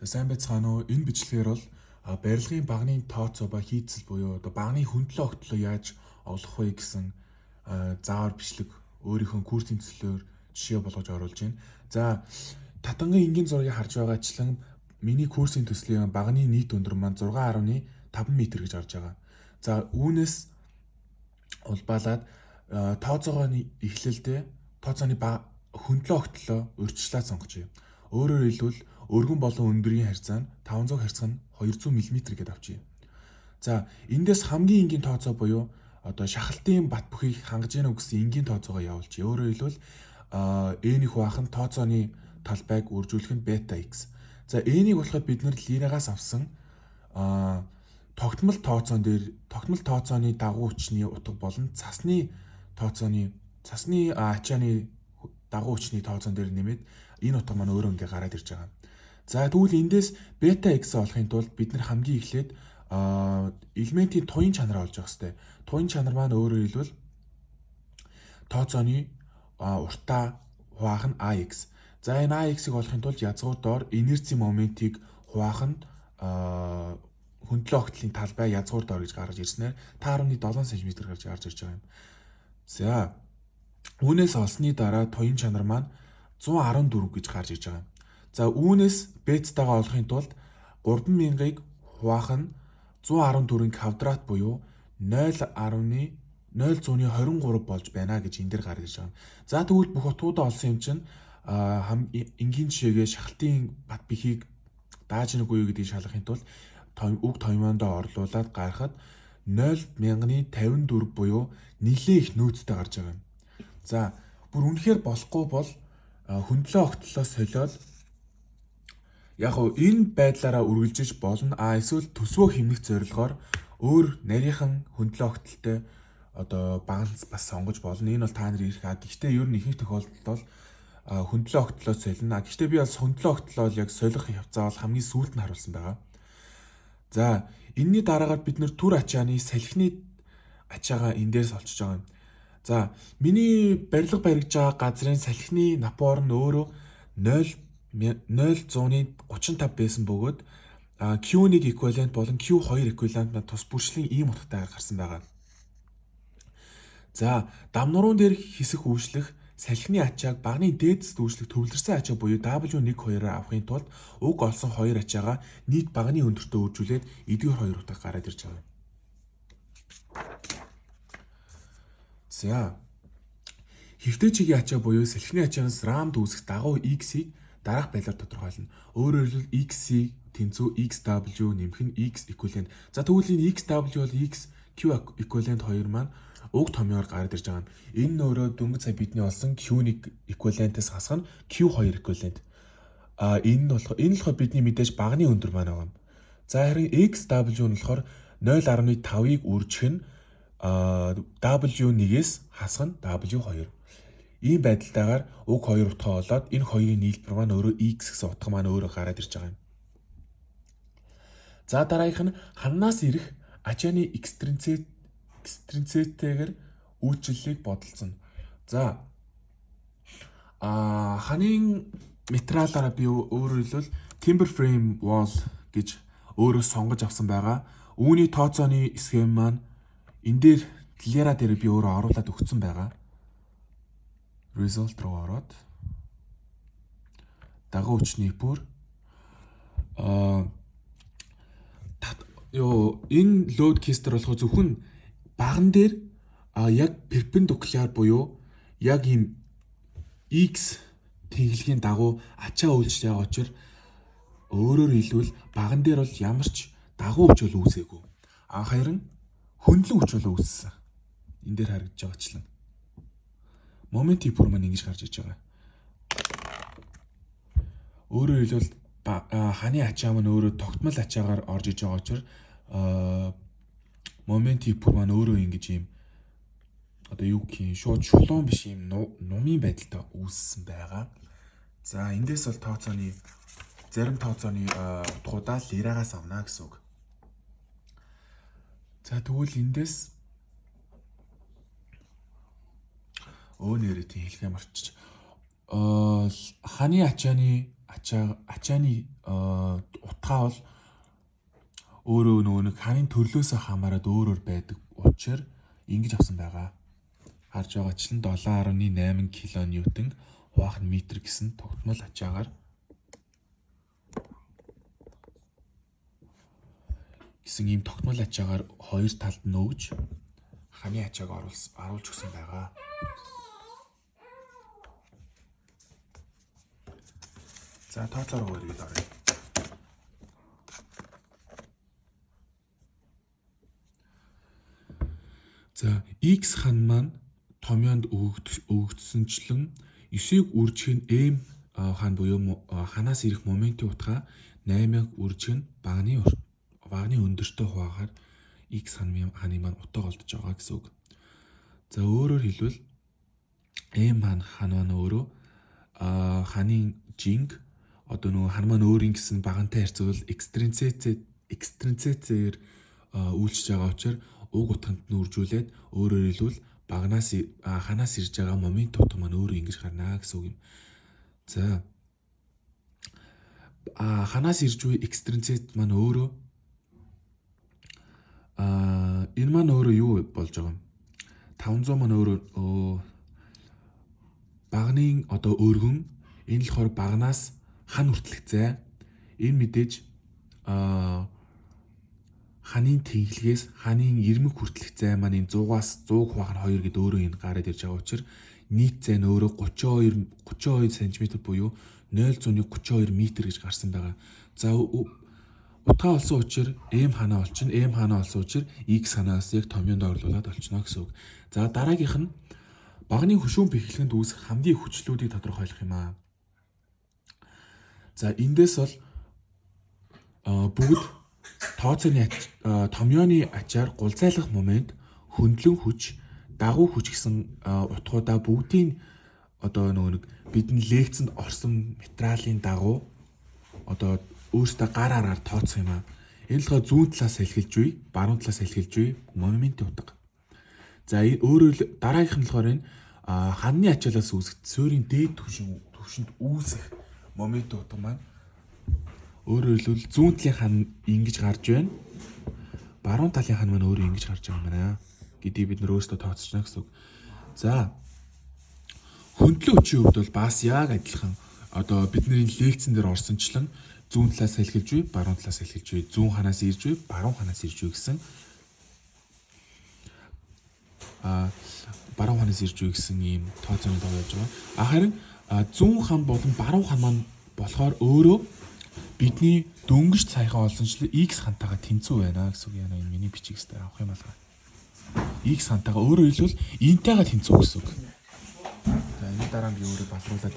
За сайн байцгаана уу? Энэ бичлэгээр бол барилгын баганы тооцоо ба хийцэл буюу одоо баганы хөндлөө огтлоо яаж олох вэ гэсэн заавар бичлэг өөрийнхөө курсын төслөөр жишээ болгож оруулж байна. За татангийн энгийн зургийг харж байгаачлан миний курсын төслийн баганы нийт өндөр маань 6.5 м гэж гарч байгаа. За үүнээс улбаалаад тооцоогооны эхлэлдээ тооцооны хөндлөө огтлоо урьдчилаад сонгочихъя. Өөрөөр хэлбэл өргөн болон өндрийн харьцаа нь 500 харьцах нь 200 мм гэдээ авчия. За эндээс хамгийн энгийн тооцоо буюу одоо шахалтын бат бөхийг хангаж гэнэ үү гэсэн энгийн тооцоогоо явуулчих. Өөрөөр хэлбэл n-ийг хуваах нь тооцооны талбайг үржүүлэх нь бета x. За n-ийг болохоор бид нэр лирагаас авсан тогтмол тооцоон дээр тогтмол тооцооны дагуу хүчний утга болон цасны тооцооны цасны ачааны дагуу хүчний тооцоон дээр нэмээд энэ утга маань өөрөө ингээ гараад ирж байгаа. За тэгвэл эндээс бета x олохын тулд бид нар хамгийн эхлээд элементийн туян чанараа олж явах хэрэгтэй. Туян чанар маань өөрөөр хэлбэл тооцооны уртаа хуваах нь ax. За энэ ax-ыг олохын тулд язгуур доор инерцийн моментийг хуваах нь хөндлөө огтлын талбай язгуур доор гэж гаргаж ирснээр та 10.7 см гарч гарч ирж байгаа юм. За үүнээс олсны дараа туян чанар маань 114 гэж гарч ирж байгаа юм. За үүнээс бетагаа олохын тулд 3000-ыг хуваах нь 114-ийн квадрат буюу 0.0123 болж байна гэж энэ дээр гарч ирж байгаа юм. За тэгвэл бүх утгуудаа олсон юм чинь энгийн жишээгээ шахалтын бат бэхийг дааж нүггүй юу гэдгийг шалгахын тулд үг томьёондоо орлуулад гаргахад 0.1054 буюу нэлээ их нөөцтэй гарч байгаа юм. За бүр үнэхээр болохгүй бол хөндлөө огтлоо солиод яг хөө энэ байдлаараа үргэлжиж болно. А эсвэл төсвөө хэмнэх зорилгоор өөр нарийнхан хөндлөө огтлолтой одоо баганс бас сонгож болно. Энэ бол та нарын эрх. А гэхдээ ер нь ихэнх тохиолдолд бол хөндлөө огтлоо солино. А гэхдээ би бас хөндлөө огтлоо яг солих явцаа бол хамгийн сүүлд нь харуулсан байгаа. За энэний дараагаар бид нэр түр ачааны салхины ачаагаа энэ дээрс олчиж байгаа юм. За миний барилга баригдж байгаа газрын салхины напор нь өөрөө 0.035 байсан бөгөөд Q1 equivalent болон Q2 equivalent маань тус бүршлийн ийм утгатайгаар гарсан байгаа. За дам нуруун дээр хэсэх үйлчлэх салхины ачааг баганы дээдс дүүжлэх төвлөрсөн ачаа буюу W1-2-аар авахын тулд уг олсон хоёр ачаагаа нийт баганы өндөртөө үржүүлээд эдгээр хоёр утга гараад ирж байгаа юм. За хэвтэй чигийн ачаа буюу салхины ачаанаас рамд үүсэх дагуу x-ийг дараах байдлаар тодорхойлно. Өөрөөр хэлбэл x-ийг тэнцүү xw нэмэх нь x equivalent. За тэгвэл энэ xw бол x q equivalent 2 маань уг томьёоор гараад ирж байгаа юм. Энэ нь өөрөө дөнгөж сая бидний олсон q1 equivalent-ээс хасах нь q2 equivalent. А энэ нь болохоор энэ болохоор бидний мэдээж баганы өндөр маань байгаа юм. За харин xw нь болохоор 0.5-ыг үржих нь w1-ээс хасах нь w2. Ийм байдалтайгаар уг хоёр утгаа олоод энэ хоёрын нийлбэр маань өөрөө x гэсэн утга маань өөрөө гараад ирж байгаа юм. За дараагийнх нь ханнаас ирэх ачааны экстринцетэйгээр үйлчлэлийг бодолцоно. За ханын материалаараа би өөрөөр хэлбэл timber frame wall гэж өөрөө сонгож авсан байгаа. Үүний тооцооны схем маань энэ дээр лера дээр би өөрөө оруулаад өгсөн байгаа. Result руу ороод дагуу хүчний бүр ёо энэ load case дээр болохоор зөвхөн баган дээр яг perpendicular буюу яг ийм x тэнхлэгийн дагуу ачаа үйлчлэж байгаа учраас өөрөөр хэлбэл баган дээр бол ямар ч дагуу хүч бол үүсээгүй. А харин хөндлөн хүч бол үүссэн. Энэ дээр харагдаж байгаачлан. Момент ипур маань ингэж гарч иж байгаа. Өөрөөр хэлбэл ханы ачаа маань өөрөө тогтмол ачаагаар орж иж байгаа учраас момент ипур маань өөрөө ингэж ийм одоо юу гэх юм шууд шулуун биш ийм нумын байдалтай үүссэн байгаа. За эндээс бол тооцооны зарим тооцооны утгуудаа лирагаас авна гэсэн үг. За тэгвэл эндээс өө нэрээ тийм хэлхээ мартчих. Ханы ачааны ачаа ачааны Утгаа бол өөрөө нөгөө нэг ханын төрлөөсөө хамаарат өөрөөр байдаг учраас ингэж авсан байгаа. Харж байгаачлан 7.8 килоньютон хуваах нь метр гэсэн тогтмол ачаагаар гэсэн ийм тогтмол ачаагаар хоёр талд нь өгж ханы ачааг оруулж өгсөн байгаа. За, тооцоороо эргээд оръё. За, X хан маань томьёонд өгөгдсөнчлөн 9-ийг үржих нь M хан буюу ханаас ирэх моментын утгаа 8-ыг үржих нь баганы өндөртөө хуваахаар X ханы маань утга олдож байгаа гэсэн үг. За, өөрөөр хэлбэл M хан маань өөрөө ханын жинг одоо нөгөө хан маань өөр ингэсэн багантай харьцуул экстринцецээр үйлчилж байгаа учраас уг утганд нь үржүүлээд, өөрөөр хэлбэл баганаас ханаас ирж байгаа момент утга маань өөрөө ингэж гарна гэсэн үг юм. За, ханаас ирж буй экстринцет маань өөрөө энэ маань өөрөө юу болж байгаа юм? 500 маань өөрөө баганы одоо өргөн, энэ болохоор баганаас хан хүртэлх зай. Энэ мэдээж ханын тэнхлэгээс ханын ирмэг хүртэлх зай маань энэ 100-аас 100 хуваах нь 2 гэдээ өөрөө энэ гараад ирж байгаа учраас нийт зай нь өөрөө 32 см буюу 0.32 м гэж гарсан байгаа. За, утгаа олсон учраас M ханаа олчихно. M ханаа олсон учраас X ханаас яг томьёонд орлуулад олчихно гэсэн үг. За, дараагийнх нь баганы хөшөөн бэхлэгэнд үүсэх хамгийн хүчлүүдийг тодорхойлох юм аа. За, эндээс бол бүгд тооцооны томьёоны ачаар гулзайлах момент, хөндлөн хүч, дагуу хүч гэсэн утгуудаа бүгдийн одоо нөгөө нэг бидний лекцэнд орсон материалын дагуу одоо өөрсдөө гар аргаар тооцох юм аа. Энэ болохоор зүүн талаас эхэлж буй, баруун талаас эхэлж буй моментын утга. За, өөрөөр дараагийнх нь болохоор энэ ханны ачаалаас үүсэх суурийн дээд түвшинд үүсэх моментын утга маань өөрөөр хэлбэл зүүн талын хан ингэж гарч байна. Баруун талын хан маань өөрөө ингэж гарч байгаа юм байна гэдгийг бид нар өөрсдөө тооцчихно гэсэн үг. За, хөндлөн хүчийн хувьд бол бас яг адилхан одоо бидний лекцэн дээр орсончлон зүүн талаас эхэлж буй, баруун талаас эхэлж буй, зүүн ханаас ирж буй, баруун ханаас ирж буй гэсэн баруун ханаас ирж буй гэсэн ийм тооцооны дагуу явж байгаа. Харин зүүн хан болон баруун хан маань болохоор өөрөө бидний дөнгөж саяхан олсончлон X хантайгаа тэнцүү байна гэсэн үг. Яна энэ миний бичиг өстэй авах юм алга. X хантайгаа, өөрөөр хэлбэл энтэйгээ тэнцүү гэсэн үг. За, энэ дараа би өөрөө балруулаад